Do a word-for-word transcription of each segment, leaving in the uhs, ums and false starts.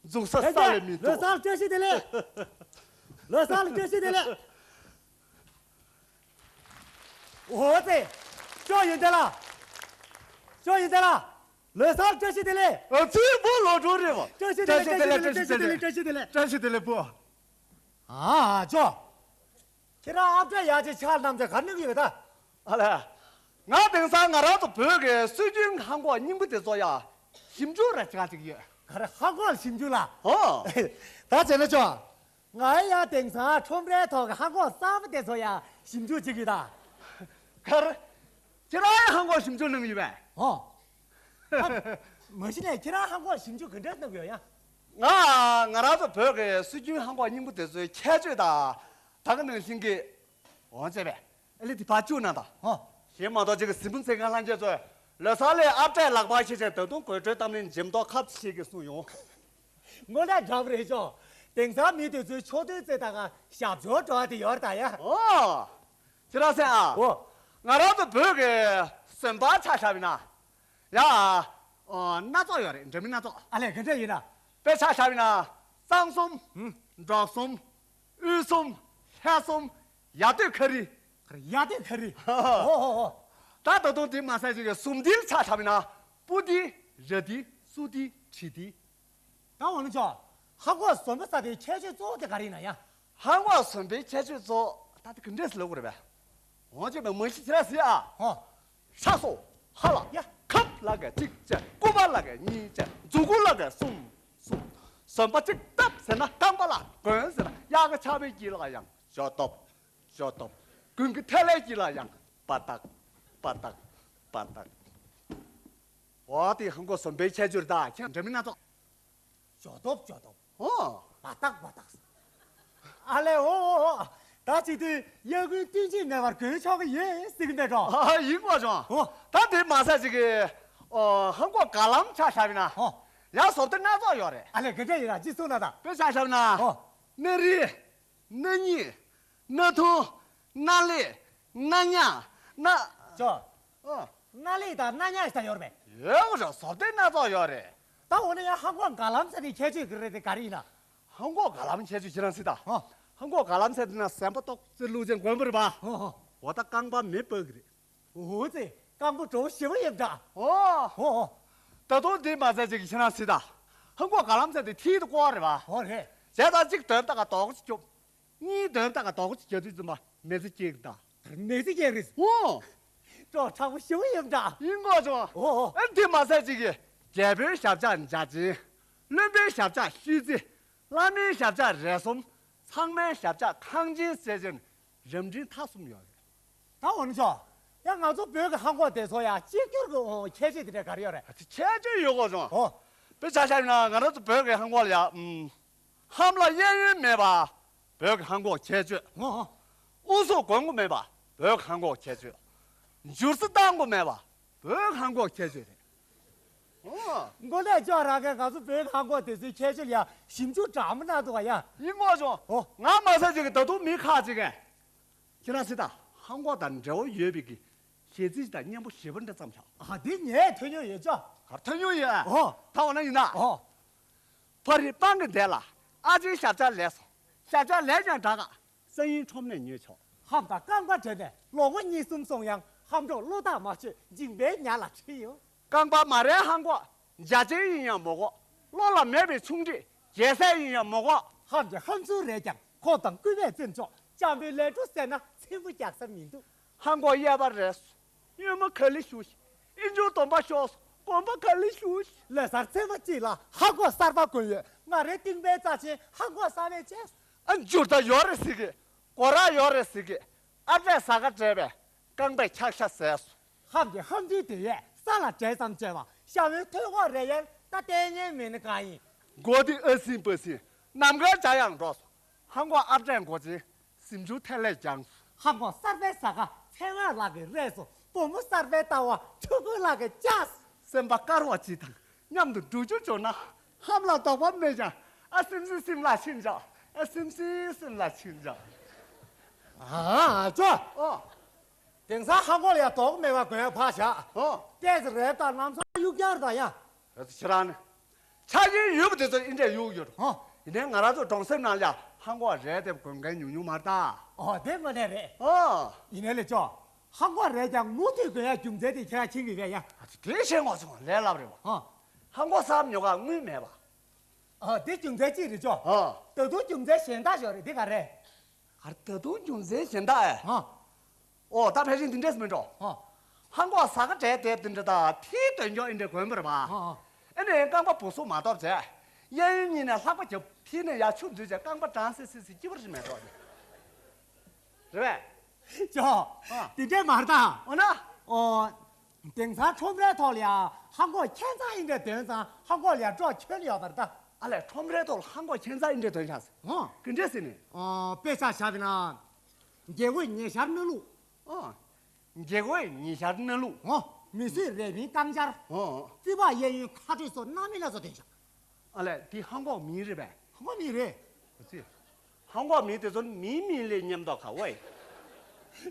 འཛུགས་ས་ས་ལས་མི་འདུག་ལོ་གསར་བཀྲ་ཤིས་བདེ་ལེགས། ལོ་གསར་བཀྲ་ཤིས་བདེ་ལེགས། འོ་ཙེ། ཅོ་ཡོན་ཏན་ལགས། ཅོ་ཡོན་ཏན་ལགས། ལོ་གསར་བཀྲ་ཤིས་བདེ་ལེགས། ཨ་ཙི་བུ་ལོ་གྲོགས་རེད་བ། བཀྲ་ཤིས་བདེ་ལེགས། བཀྲ་ཤིས་བདེ་ལེགས། བཀྲ་ཤིས་བདེ་ལེགས། བཀྲ་ཤིས་བདེ་ལེགས། བཀྲ་ཤིས་བདེ་ལེགས་བུ། ཨ་ཅོ། ཁྱེད་རང་ཨ་ཕྲ་ཡག་ཅིག་ཆགས་རྣམས་ཀྱི་གར་ནུག་ཡོད་ད། ཨ་ལས། ང་དེང་སང་ང་རང་ཚོ་བོད་ཀྱི་སྲོལ་རྒྱུན་ཧང་གོག་རྙིང་པ་དེ་ཚོ་ཡ་ཞིབ་འཇུག་ར་བྱ་ཅིག་ཡོད། ག་རེ་ཧང་གོག་ཞིབ་འཇུག་ལ། ཨོ། ད་བྱས་ན་ཅོ། ང་ཡང་དེང་སང་ཁྲོམ་རའི་ཐོག་གི་ཧང་གོག་གསར་པ་དེ་ཚོ་ཡ་ཞིབ་འཇུག་བྱེད་ཀྱི་ཡོད་ད། ག་རེ། ཁྱེད་རང་ཡང་ཧང་གོག་ཞིབ་འཇུག་གནང་གི་ཡོད་པས། ཨོ། མ་གཞི་ནས་ཁྱེད་རང་ཧང་གོག་ཞིབ་འཇུག་ག་འདྲ་གནང་གི་ཡོད་ཡ། ང་ང་རང་ཚོ་བོད་ཀྱི་སྲོལ་རྒྱུན་ཧང་གོག་རྙིང་པ་དེ་ཚོའི་ཁྱད་ཆོས་དང་། ད་ག་ནང་བཞིན་གྱི། འོང་བྱས་པས། ཨ་ལེ་དེ་ཕར་བཅུག་གནང་དང་། ཧོ། གཞན་མ་གཏོགས་ཅིག་གི་གཟིགས་མོ་མཛད་མཁན་ལྷན་རྒྱས་ཚོས་ལོ་གསར་ལ་ཨ་ཕྲའི་ལག་པར་ཤེས་བྱས་ད་དུང་དགོད་བྲོའི་གཏམ་གླེང་འཇིམ་མདོག་ཁ་ཤས་ཀྱིས་གསུངས་ཡོང་། དངོས་གནས་དྲང་པོ་རེད་ཤོག་དེང་སང་མི་དེ་ཚོའི་ཕྱོགས་སྟོན་རྩེད་ད་ག་ཞབས་ཇོ་འགྲོ་བ་དེ་ཡོད་རེད་ད་ཡ། ཨོ། ཁྱེད་རང་སེམས་ཨ། ཨོ། ང་རང་ཚོ་བོད་ཀྱི་ཟོན་པ་ཆ་བཞག་པ་ཡིན་ན། ཡ། ཨོ། སྣ་ཚོགས་ཡོད་རེད། འདྲ་མིན་སྣ་ཚོགས། ཨ་ལས་ག་འདྲ་ཡིན་ན། དཔེ་ཆ་བཞག་པ་ཡིན་ན། གཙང་གསུམ། ཧུམ། འབྲོག་གསུམ། དབུས་གསུམ། ལྷ་གསུམ། ཡ་སྟོད་ཁ་རི། ཡ་སྟོད་ཁ་རི། ཧོ་ཧོ་ཧོ། ད་ད་དུང་དེ་མ་ཟད་ཅིག་གི་ཟུང་ལྡན་ཆ་བཞག་པ་ཡིན་ན། སྤུ་ལྡན། ར་ལྡན། སུ་ལྡན། ཁྲི་ལྡན། ད་འོ་ན་ཅོ། ཧང་གོག་ཟོན་པ་ས་དེའི་ཁྱད་ཆོས་གཙོ་བོ་དེ་ག་རེ་ཡིན་ན་ཡ། ཧང་གོག་ཟོན་པའི་ཁྱད་ཆོས་གཙོ་བོ་ད་དེ་ག་འདྲས་སེ་ལབ་དགོས་རེད་པས། འོ་ཅེ་མ་མ་ཤི་ཁྱེད་རང་ཟེར་ཨ། ཧོ། ཧྲ་སོ། ཧ་ལ། ཡ། ཁབ་ལ་ག་གཅིག་བྱས། སྐུད་པ་ལ་ག་གཉིས་བྱས། མཛུ་གུ་ལ་ག་གསུམ། གསུམ། ཟོན་པ་གཅིག་བཏབ་ཟེར་ན་རྐང་པ་ལ་གོན་ཟེར་ན་གཡག་གི་ཕྱག་དཔེ་དཀྱིལ་ལ་ཡང་ཞོ་སྟོབ། ཞོ་སྟོབ། དགུན་གྱི་ཐལ་ལའི་དཀྱིལ་ལ་ཡང་པ་ཏག་པ་ཏག་པ་ཏག་འོ་དེ་ཧང་གོག་ཟོན་པའི་ཁྱད་ཆོས་རེད་ད། ཁྱེད་འདྲ་མིན་སྣ་ཚོགས། ཞོ་སྟོབ་ཞོ་སྟོབ། ཨོ། བ་ཏག་བ་ཏག་ཨ་ལས་ཨོ་ཨོ་ཨོ། ད་ཅིག་དུས་གཡག་རྒོད་སྟོན་ཆས་མེད་པར་གོན་ཆོག་གི་ཡོད་ཟེར་གི་མེད་འགྲོ། ཨ་ཡིན་པ་བྱུང་། ཨོ། ད་དེ་མ་ཟད་ཅིག་གི། ཨོ་ཧང་གོག་ག་ལམ་ཆ་བཞག་པ་ཡིན་ན། ཨོ། ཡང་ཟོབ་ཏེ་སྣ་ཚོགས་ཡོད་རེད། ཨ་ལས་ག་འདྲ་ཡིན་ན་ཅིག་གསུངས་ན་ད། དཔེ་ཆ་བཞག་པ་ཡིན་ན། ཨོ། སྣ་རིལ། སྣ་གཉིས། སྣ་ཐུང་། སྣ་ལེབ། སྣ་ཉག་སྣ། ཅོ། ཨོ། སྣ་ལེབ་དང་སྣ་ཉག་ཞིག་ད་ཡོད་རེད་པས། ཡོད་རེད། ཟོབ་ཏེ་སྣ་ཚོགས་ཡོད་རེད། ད་འོ་ན་ཡང་ཧང་གོག་ག་ལམ་ཟེར་དེ་ཁྱད་ཆོས་ག་རེ་རེད་དེ་ག་རེ་ཡིན་ན། ཧང་གོག་ག་ལམ་ཁྱད་ཆོས་ཁྱེད་རང་ཟེར་ད། ཨོ། ཧང་གོག་ག་ལམ་ཟེར་དེ་ན་ཟན་པ་ཏོག་ཙེ་བླུགས་ཅན་གོན་པ་རེད་པ། ཨོ་ཨོ། འོ་ད་རྐང་པ་མེ་སྤར་གི་རེད། འོ་ཙེ། རྐང་པ་གྲོགས་ཞེ་པོ་ཡིན་འདྲ། ཨོ། ཨོ་ཨོ། ད་དུང་དེ་མ་ཟད་ཅིག་ཁྱེད་རང་ཟེར་ད། ཧང་གོག་ག་ལམ་ཟེར་དེ་མཐིལ་དུ་བསྐོར་རེད་པ། ཨོ་རེད། བྱས་ཙང་གཅིག་འདོན་ད་ག་རྡོག་ཅིག་རྒྱོབ། གཉིས་འདོན་ད་ག་རྡོག་ཅིག་རྒྱག་དུས་ཙམ་པ་མེ་ཚེ་སྐྱེས་ད། མེ་ཚེ་སྐྱེས་རེད། ཨོ། གྲོགས་དྲག་པོ་ཞེ་པོ་ཡིན་འདྲ། ཡིན་དགོས་བྱུང་། ཨོ་ཨོ། ཨ་དེ་མ་ཟད་ཅིག་གི། རྒྱལ་པོའི་ཞབས་ཆ་འཇའ་ཆེན། བློན་པོའི་ཞབས་ཆ་ཤུལ་རྩེ། བླ་མའི་ཞབས་ཆ་རས་གསུམ། ཚང་མའི་ཞབས་ཆ་ཁང་ཆེན་ཟེར་བཞིན་རབ་འབྲིང་ཐ་གསུམ་ཡོད་རེད། ད་འོ་ན་ཅོ། ཡང་ང་ཚོ་བོད་ཀྱི་ཧང་གོག་དེ་ཚོ་ཡང་གཅིག་གྱུར་གྱི་ཁྱད་ཆོས་དེ་འདྲ་ག་རེ་ཡོད་རེད། ཁྱད་ཆོས་ཡོད་དགོས་བྱུང་། ཨོ། དཔེ་ཆ་བཞག་ན་ང་རང་ཚོ་བོད་ཀྱི་ཧང་གོག་ལ་ཡང་། ཧམ་ལ་གཡས་གཡོན་མེད་པ། བོད་ཀྱི་ཧང་གོག་ཁྱད་ཆོས། ཨོ་ཨོ། དབུ་སོགས་གོན་དགོས་མེད་པ། བོད་ཀྱི་ཧང་གོག་ཁྱད་ཆོས། འཇུར་སི་བཏང་དགོས་མེད་པ། བོད་ཧང་གོག་ཁྱད་ཆོས་རེད། ཨོ། མགོ་ལས་ཅོག་རང་གིས་ང་ཚོ་བོད་ཧང་གོག་དེ་ཚོའི་ཁྱད་ཆོས་ལ་ཡ་ཞིབ་འཇུག་འདྲ་མོ་གནང་འདུག་ག་ཡ། ཡིན་དགོས་བྱུང་། ཨོ། ང་མ་ཟད་ཅིག་གི་ད་དུང་མི་ཁག་ཅིག་གིས། ཁྱེད་རང་ཟེར་ད། ཧང་གོག་དང་འབྲེལ་བ་ཡོད་པའི་གི་གཞས་ཚིག་དང་སྙན་པོ་ཞེ་པོ་འདྲ་བརྩམས་བཞག་ཨ་དེ་ངས་ཐོས་མྱོང་ཡོད་ཅོ། གར་ཐོས་མྱོང་ཡོད། ཨོ། ད་འོ་ན་ཡིན་ན། ཨོ། ཕ་རི་སྤང་གི་འདས་ལ། ཨ་ཅེའི་ཞབས་ཆ་ལེགས་སོ། ཞབས་ཆ་ལེགས་ཀྱང་དྲག་ག་སང་ཉིན་ཁྲོམ་ནས་ཉོས་ཆོག་ཧམ་དང་རྐང་པ་བྲལ་ནས་ལོ་ངོ་གཉིས་གསུམ་སོང་ཡང་ཧམ་གྲོགས་བློ་ཐག་མ་ཆོད་འཇིང་པའི་ཉ་ལ་ཁྲིད་ཡོང་། རྐང་པ་མ་རལ་ཧང་གོག་འཇའ་ཆེན་ཡིན་ཡང་མི་དགོས། བློ་ལ་མེད་པའི་ཆུང་འདྲིས་རྒྱལ་སྲས་ཡིན་ཡང་མི་དགོས། ཧམ་གྱི་ཧམ་ཚུལ་རེད་ཀྱང་ཁོག་དང་སྐུད་པས་བཙེམ་ཆོག་ཅམ་པའི་ལས་འཕྲོ་ཟེར་ན་ཚེམ་བུ་རྒྱག་ས་མི་འདུག་ཧང་གོག་གཡས་པ་རེད། གཡོན་མ་ག་ལེ་ཞུ་ཞིག་ཨིན་ཇུ་སྡོམ་པ་ཤོག་སོ། གོམ་པ་ག་ལེ་ཞུ་ཞིག་ལོ་གསར་ཚེས་པ་གཅིག་ལ་ཧང་གོག་གསར་པ་གོན་ཡོད། ང་རའི་རྟིང་པའི་རྩ་ཆེན་ཧང་གོག་གསར་པའི་ཆས། ཨ་འཇུར་རྟ་ཡོད་རེད་ཟེར་གི། སྒོ་ར་ཡོད་རེད་ཟེར་གི། ཨ་བྲས་ཟ་ཁ་བྲལ་བས་རྐང་པས་འཁྱག་ཤ་ཟས་སོ། ཧམ་གྱི་ཧམ་ཚུལ་དེ་ཡས་ས་ལ་བྲེལ་ཙམ་བྱས་པ་ཤ་བའི་ཐོད་ཁོག་རེ་ཡན་ད་ལྟས་ངན་མེད་ན་གང་ཡིན། མགོ་དེ་ཨ་སིན་པ་སིན་ནམ་མཁར་འཇའ་ཡང་འགྲོ་སོ། ཧང་གོག་ཨ་བྲས་མགོ་ཆེན། གཟིམ་ཆུང་ཐལ་ལས་རྒྱང་། ཧ་གོ་གསར་པའི་ཟ་ཁ་ཚེ་དབང་ལགས་ཀྱིས་རེད་སོ། བུ་མོ་གསར་པའི་ལྟ་བ་ཕྲུ་གུ་ལགས་ཀྱིས་བཅགས། སེམས་པ་དཀར་བ་ཅིག་དང་མཉམ་དུ་འགྲོ་རྒྱུ་བྱུང་ན་ཧམ་ལ་དོགས་པ་མེད་ཀྱང་ཨ་སིམ་སིམ་སིམ་ལ་ཕྱིན་འཇགས། ཨ་སིམ་སིམ་སིམ་ལ་ཕྱིན་འཇགས། ཨ་ཅོ། ཨོ། དེང་སང་ཧ་གོ་ལ་ཡ་དོགས་མེད་པ་གོན་ཡ་ཕ་བཞག་ཨོ། ཏོག་ཙམ་རེབ་དང་ལམ་སང་གཡུག་རྒྱག་དང་ཡ། རེད་ཁྱེད་རང་ནི། ཆ་རྐྱེན་ཡོད་པ་དེ་ཚོ་ཨེ་འདྲས་ཡོད་ཡོད། ཧོ། ཡིན་ནའི་ང་རང་ཚོ་གྲོང་གསེབ་ནང་ལ་ཧང་གོ་རས་དེ་གོན་མཁན་ཉུང་ཉུང་མ་རེད་ད། ཨོ་དེ་དངོས་གནས་རེད། ཨོ། ཡིན་ནའི་ལེ་ཅོ། ཧང་གོ་རས་ཀྱང་མུ་མཐུད་གོན་ཡ་རྒྱུ་མཚན་དེ་ཁྱེད་རང་མཁྱེན་གྱི་རེད་ཡ། ཨ་ཙི་དེ་ཤེས་དགོས་སོང་ལས་སླ་པོ་རེད་པ། ཧོ། ཧང་གོ་ཟ་ཉོ་ག་དངུལ་མེད་པ། ཨོ་དེ་རྒྱུ་མཚན་གཅིག་རེད་ཅོ། ཨོ། ད་དུང་རྒྱུ་མཚན་གཞན་དག་ཞིག་རེད། དེ་ག་རེད། ག་རེ་ད་དུང་རྒྱུ་མཚན་གཞན་དག་ཨེ། ཧོ། ཨོ་ད་ཕལ་ཆེར་འདི་འདྲས་མིན་འགྲོ། ཧོ། ཧང་གོ་ཟ་ག་འདྲས་དེབ་འདི་འདྲ་དང་ཕིའི་དོན་འཁྱོག་ཨེ་འདྲས་གོན་པར་བ། ཧོ་ཧོ། ཨེ་ནས་རྐང་པ་སྦུ་སུབ་མ་གཏོགས་བྱས། གཡས་གཡོན་གཉིས་ནས་ལྷགས་པ་རྒྱབ་ཕིའི་ནས་ཡར་ཆུ་འཛུལ་བྱས་རྐང་པ་གྲང་སི་སི་སི་སྐྱིད་པོ་ཞིག་མེད་འགྲོ། རེད་པས། ཅོ། ཨ། དེ་འདྲས་མ་རེད་ད། འོ་ན། ཨོ། དེང་སང་ཁྲོམ་རའི་ཐོག་ལ་ཡང་ཧང་གོ་ཁྱད་མཚར་ཨེ་འདྲས་འདོན་ཙང་ཧང་གོ་ལ་ཡང་སྤྲོ་འཆམ་ཡོད་པ་རེད་ད། ཨ་ལས་ཁྲོམ་རའི་ཐོག་ལ་ཧང་གོ་ཁྱད་མཚར་ཨེ་འདྲས་འདོན་ཤག་ཟེར། ཨོ། ག་འདྲས་ཟེར་ནས། ཨོ་དཔེ་ཆ་བཞག་པ་ཡིན་ན། རྒྱལ་པོའི་ཉི་ཤར་སྣ་ལུག་ཨོ། རྒྱལ་པོའི་ཉི་ཤར་སྣ་ལུག་ཨོ། མིས་བཟོས་རས་པིན་རྐང་འཇར། ཨོ། རྩིག་པ་གཡས་གཡོན་ཁ་སྤྲོད་སོགས་སྣ་མིན་སྣ་ཚོགས་འདོན་ཤག་ཨ་ལས་དེ་ཧང་གོ་མིའི་རེད་པས། ཧང་གོ་མིའི་རེད། ཨ་ཙི། ཧང་གོ་མི་དེ་ཚོ་མིའི་མིང་ལས་ཉམས་རྟོགས་ག་བ་ཡིན།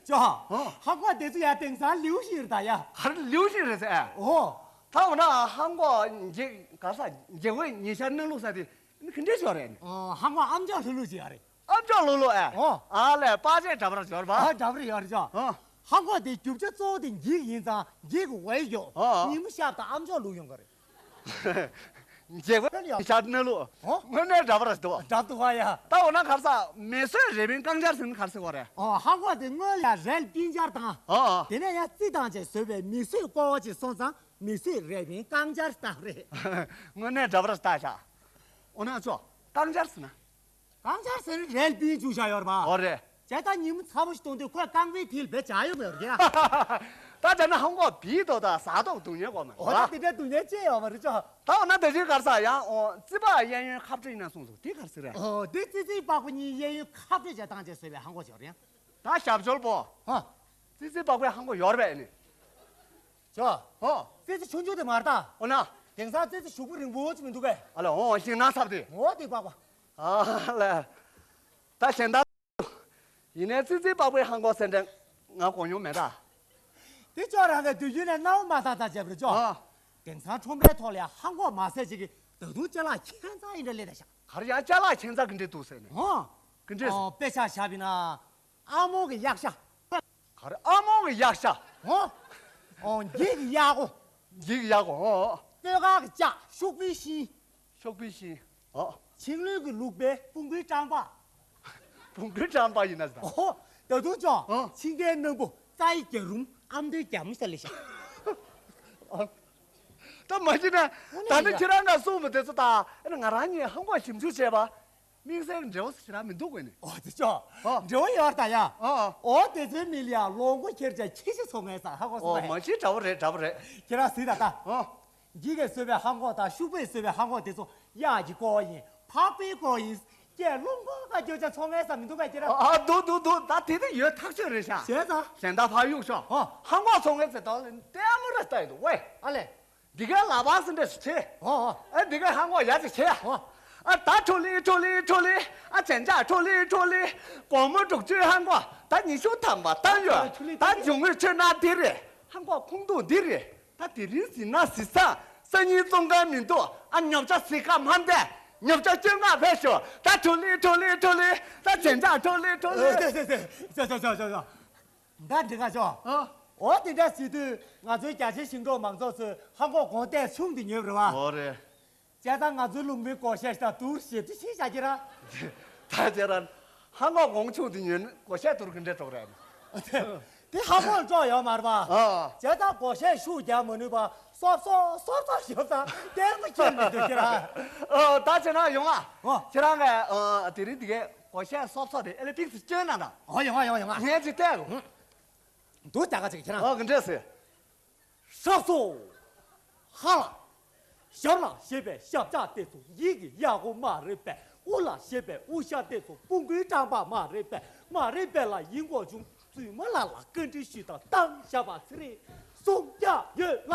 ཅོ། ཨོ། ཧང་གོ་དེ་ཚོ་ཡང་དེང་སང་ལིའུ་ཤི་རེད་ད་ཡ། ག་རེ་ལིའུ་ཤི་རེད་ཟེར་ཨ། ཨོ། ད་འོ་ན་ཧང་གོ་རྒྱལ་ག་ས་རྒྱལ་པོའི་ཉི་ཤར་སྣ་ལུག་ས་དེ་ག་འདྲས་ཤོག་རེད། ཨོ་ཧང་གོ་ཨམ་ཅོག་ལྷུག་ལྷུག་ཅིག་ཡོད་རེད། ཨམ་ཅོག་ལྷུག་ལྷུག་ཨེ། ཨོ། ཨ་ལས་པ་ཆེ་འདྲ་པར་ཡོད་རེད་པ། ཨ་འདྲ་པར་ཡོད་རེད་ཅོ། ཨོ། ཧང་གོ་དེ་རྒྱུ་ཆ་གཙོ་བོ་དེ་འགྱིག་ཡིན་ཙང་འགྱིག་གི་ཝའི་ཡོད། ཨོ། ཉིན་མོ་ཤར་དང་ཨམ་ཅོག་ལྷུག་ཡོང་གི་རེད། རྒྱལ་པོ་ཡང་ཤར་སྣ་ལུག་ཨོ། དངོས་གནས་འདྲ་པར་འདུག་འདྲ་འདུག་བ་ཡ། ད་འོ་ན་ག་རེ་ཟ་མིས་བཟོས་རས་པིན་རྐང་འཇར་ཟེར་ན་ག་རེ་ཟེར་བ་རེད། ཨོ་ཧང་གོ་དེ་སྔོན་ལ་རས་པིན་འཇར་དང་། ཨོ་ཨོ། དེ་ནས་ཡང་རྩི་དང་བཅས་བཟོས་པའི་མིས་བཟོས་སྐོར་བ་ཅིག་སོང་ཙང་མིས་བཟོས་རས་པིན་རྐང་འཇར་བཏགས་རེད། དངོས་གནས་འདྲ་པར་ལྟ་ཤག་འོ་ན་ཚོ་རྐང་འཇར་ཟེར་ན། རྐང་འཇར་ཟེར་ན་རས་པིན་བཅུག་བཞག་ཡོད་རེད་པ། འོ་རེད། བྱས་ཙང་ཉིན་མོ་ཚ་པོ་ཞིག་གཏོང་དུས་ཁོས་རྐང་པའི་མཐིལ་བེ་བྱ་ཡོད་པ་ཡོད་རེད། ད་བྱས་ན་ཧང་གོ་བིས་དོ་དང་ཟ་དོག་སྡུག་བསྔལ་གོ་མ་རེད་པ། འོ་ད་དེ་འདྲའི་སྡུག་བསྔལ་ཅི་ཡོད་མ་རེད་ཅོ། ད་འོ་ན་དེ་བཞིན་ག་རེ་ཟ་ཡང་འོ་རྩིག་པ་གཡས་གཡོན་ཁ་སྤྲོད་ཡིན་ན་གསུངས་སོང་དེ་ག་རེ་ཟེར་རེད། ཨོ་དེ་ཙི་ཙི་པགས་པ་གཉིས་གཡས་གཡོན་ཁ་སྤྲོད་བྱས་བཏང་བྱས་བཟོས་པའི་ཧང་གོ་ཅིག་ཡོད་རེད། ད་ཞབས་ཞོལ་པོ། ཧ། ཙི་ཙི་པགས་པའི་ཧང་གོ་ཡོད་རེད་པས་ཨེ་ནི། ཅོ། ཧོ། ཙི་ཙི་ཆུང་ཆུང་དེ་མ་རེད་ད། འོ་ན། དེང་སང་ཙི་ཙི་ཞུགས་པོ་རིང་པོ་ཅིག་མི་འདུག་གས། ཨ་ལ་འོ་ཤིང་ནགས་ཚབ་དེ། འོ་དེ་པགས་པ། ཨ་ལ། ད་གཞན་དག་ཡིན་ནའི་ཙི་ཙིའི་པགས་པའི་ཧང་གོ་ཟེར་འདྲ་ང་གོ་མྱོང་མེད་ད། དེ་ཅོག་རང་གི་དུས་རྒྱུན་ནས་སྣང་བ་མ་བཏང་ད་བྱས་པ་རེད་ཅོ། ཨ། དེང་སང་ཁྲོམ་རའི་ཐོག་ལ་ཡང་ཧང་གོ་མ་ཟད་ཅིག་གིས་ད་དུང་ཅ་ལག་ཁྱད་མཚར་ཡིན་འདྲ་སླེབས་ད་ཤག་ག་རེ་ཡང་ཅ་ལག་ཁྱད་མཚར་གི་འདྲ་འདུག་ཟེར་ནས། ཧོ། གི་འདྲ་ཟེར། ཨོ་དཔེ་ཆ་བཞག་པ་ཡིན་ན། ཨ་མོ་གི་གཡག་ཤ། ག་རེ་ཨ་མོ་གི་གཡག་ཤ། ཨོ། ཨོ་འགྱིག་གི་གཡག་གོ། འགྱིག་གི་གཡག་གོ་ཨོ། སྟོད་འགག་གི་ལྕགས་ཤུག་པའི་ཤིང་། ཤུག་པའི་ཤིང་། ཨོ། ཆིང་ལུས་ཀྱི་ལུག་པའི་སྤུ་གུའི་སྐྲངས་པ། སྤུ་གུའི་སྐྲངས་པ་ཡིན་ན་ཟེར། ཨོ། ད་དུང་ཅོ། ཨོ། ཆིང་རྒན་སྣམ་བུ་རྩྭ་ཡི་རྒྱ་རུམ་ཨ་མདོའི་རྒྱ་མོ་ས་ལེ་ཤ། ཨོ། ད་མ་གཞི་ན་ད་ནི་ཁྱེད་རང་ང་གསུངས་པ་དེ་ཚོ་ད་ང་རང་གཉིས་ཧང་གོ་ཞིབ་འཇུག་བྱས་པ། དམིགས་བསལ་འབྲེལ་བ་སུ་ཞིག་རང་མི་འདུག་གོ་ནི། ཨོ་དེ་ཅོ། ཨོ། འབྲེལ་བ་ཡོད་ད་ཡ། ཨོ་ཨོ། ཨོ་དེ་ཚོའི་མི་ལ་ཡ་ལོ་མགོ་ཁྱེར་བྱ་ཁྱི་ཤི་ཚོ་ངའི་ས་ཧ་གོ་སོང་ཨོ་ངས། མ་གཞི་འདྲ་བོ་རེད་འདྲ་བོ་རེད། ཁྱེད་རང་གཟིགས་ད་ད། ཨོ། འགྱིག་གིས་བཟོས་པའི་ཧང་གོ་དང་ཤུག་པས་བཟོས་པའི་ཧང་གོ་དེ་ཚོ་གཡག་གི་ཀོ་ཡིན་ཕག་པའི་ཀོ་ཡིན། སྐད་ལུང་ཀོ་ཀ་རྒྱོ་ཅ་ཚོ་ངའི་ས་མི་འདུག་ག་ཁྱེད་རང་། ཨ་འདུག་འདུག་འདུག་ད་དེ་དེ་ཡོད་ཐག་ཆོད་རེད་ཤག་བྱས་ཙང་། གཞན་དག་ཕར་གཡུག་ཤོག་ཨོ། ཧང་གོ་ཚོ་ངའི་ཚེ་ད་ལྟད་མོ་རེ་ལྟ་ཡི་འདུག་ཝེ། ཨ་ལས། འདི་གའི་ལག་པ་སེ་འདྲ་ཞིག་བྱེད། ཨོ་ཨོ། ཨེ་འདི་གའི་ཧང་གོ་ཡ་ཅིག་བྱེད། ཨོ། ཨ་ད་ཁྲོ་ལི་ཁྲོ་ལི་ཁྲོ་ལི། ཨ་བྱེན་ཆག་ཁྲོ་ལི་ཁྲོ་ལི། སྒོར་མོ་དྲུག་ཅུའི་ཧང་གོ་ད་ཉི་ཤུ་ཐམ་པ་བཏང་ཡོད། ད་འཇུ་དངུལ་མཆོད་ན་འདི་རེད། ཧང་གོ་ཁུངས་གཏུགས་འདི་རེད། ད་དེ་རིང་གཟིགས་ན་གཟིགས་ས། སང་ཉིན་བཙོང་མཁན་མི་འདུག་ཨ་ཉོ་ཆ་གཟིགས་ཁ་མ་འདས། ཉོ་ཆ་སྤྱོད་ངག་ཕེབས་ཤོག་ད་ཁྲོ་ལི་ཁྲོ་ལི་ཁྲོ་ལི། ད་བྱེན་ཆག་ཁྲོ་ལི་ཁྲོ་ལི། ཨ་ཟེ་ཟེ་ཟེ། ཟེ་ཟེ་ཟེ་ཟེ་ཟེ། ད་འགྲིག་ག་ཅོ། ཨ། འོ་དེ་འདྲ་ཟེར་དུས་ང་ཚོའི་རྒྱ་ཆེའི་ཞིང་འབྲོག་མང་ཚོགས་ཚོས་ཧང་གོ་གོང་ཏེ་ཆུང་དུ་ཉོས་པ་རེད་བ། འོ་རེད། བྱས་ཙང་ང་ཚོའི་ལུང་པའི་སྒོར་གཞས་དང་དུར་ཞེ་ཏུ་ཆེ་བཞག་གི་ར། ད་ཁྱེད་རང་ཧང་གོ་གོང་ཆུང་དུ་ཉོས་ན་སྒོར་གཞས་དུར་གི་འདྲ་གྲོགས་རེད། དེ་ཧང་གོ་ལ་སྤྲོ་ཡོད་མ་རེད་བ། ཨ། བྱས་ཙང་སྒོར་གཞས་ཤུགས་རྒྱག་མ་ནུས་པ་སོབ་སོབ་སོབ་སོབ་ཞོབ་ཙང་ལྟད་མོ་ཁྱོད་མི་འདུག་ཁྱེད་རང་། ཨོ་ད་ཁྱེད་རང་ཡོང་ཨ། ཨོ། ཁྱེད་རང་གི་ཨ་དེ་རིང་འདི་གའི་སྒོར་གཞས་སོབ་སོབ་དེ་ཨེ་ལེ་པིག་སི་སྐྱོན་གནང་དང་། ཨོ་ཡོང་ཨ་ཡོང་ཨ་ཡོང་ཨ། ངས་ཅིག་བལྟས་གོ། འདུག་རྒྱ་ག་ཅིག་ཁྱེད་རང་། ཨོ་གི་འདྲས་ཟེར། ཧྲག་སོ། ཧ་ལ། ཞབས་ལ་ཞེས་པའི་ཞབས་བཅགས་དེ་ཚོ་ཡིད་ཀྱི་གཡག་མགོ་མ་རེད་པས། དབུ་ལ་ཞེས་པའི་དབུ་ཞྭ་དེ་ཚོ་སྤུ་གུའི་སྐྲངས་པ་མ་རེད་པས། མ་རེད་པས་ལ་ཡིན་དགོས་བྱུང་། བཙུན་མ་ལ་ལ་བཀའ་འདྲི་ཞུས་དང་བཏང་བཞག་པ་ཚེ་རིང་གསུང་རྒྱ་ཡོད་ལ།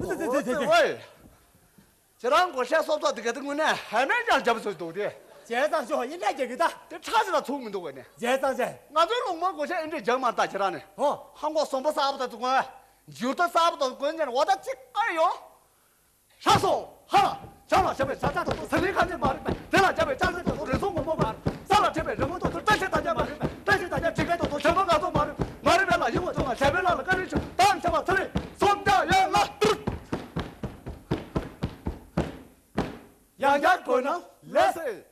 ཨོ་ཙི་ཝེ། ཁྱེད་རང་སྒོར་གཞས་སོབ་སོབ་དེ་ག་དེ་དངོས་གནས་ཧེ་མན་ཀྱང་རྒྱབ་བཟོས་འདུག་དེ། རྒྱལ་ཚང་ཤོག་ཡིན་འདྲ་རྒྱག་གི་ད། དེ་ཁྲག་ཅིག་ལ་ཚུགས་མི་འདུག་གས་ནས། རྒྱལ་ཚང་ཆེ། ང་ཚོའི་ལུང་མ་གོ་ཤ་ཨེ་འདྲས་རྒྱག་མ་རེད་ད་ཁྱེད་རང་ནས། ཧོ། ཧང་གོ་སོང་པ་གསར་པ་དང་ཚུགས་གོ། འཇུར་ད་གསར་པ་དང་གོན་ནས་འོ་ད་ཅིག་ཨ་ཡོང་། ཧྲ་སོ། ཧ་ལ། བྱང་ལ་བྱ་བའི་བྱ་བྱ་དང་དུ་ཟ་ལིང་ཁ་ནས་མ་རེད་པས། དེ་ལ་བྱ་བའི་ལྕགས་ཟེར་དང་དུ་རི་སོང་ངོ་མོ་མ་རེད། ས་ལ་བྲིས་པའི་རི་མོ་དང་དུ་བཀྲ་ཤིས་ད་ཆ་མ་རེད་པས། བཀྲ་ཤིས་ད་ཆ་བྲིས་མཁན་དང་དུ་བྱ་བ་ང་ཚོ་མ་རེད། མ་རེད་པས་ལ་ཡིན་པ་ཚོ་ང་བྱ་བའི་ལ་ལ་བཀའ་དྲིན་ཆེ་དང་བྱ་བ་ཚ་རེད་སོང་ད་ཡ་ལ། ཡང་བསྐྱར་དགོས་ན་ལས་ཟེར།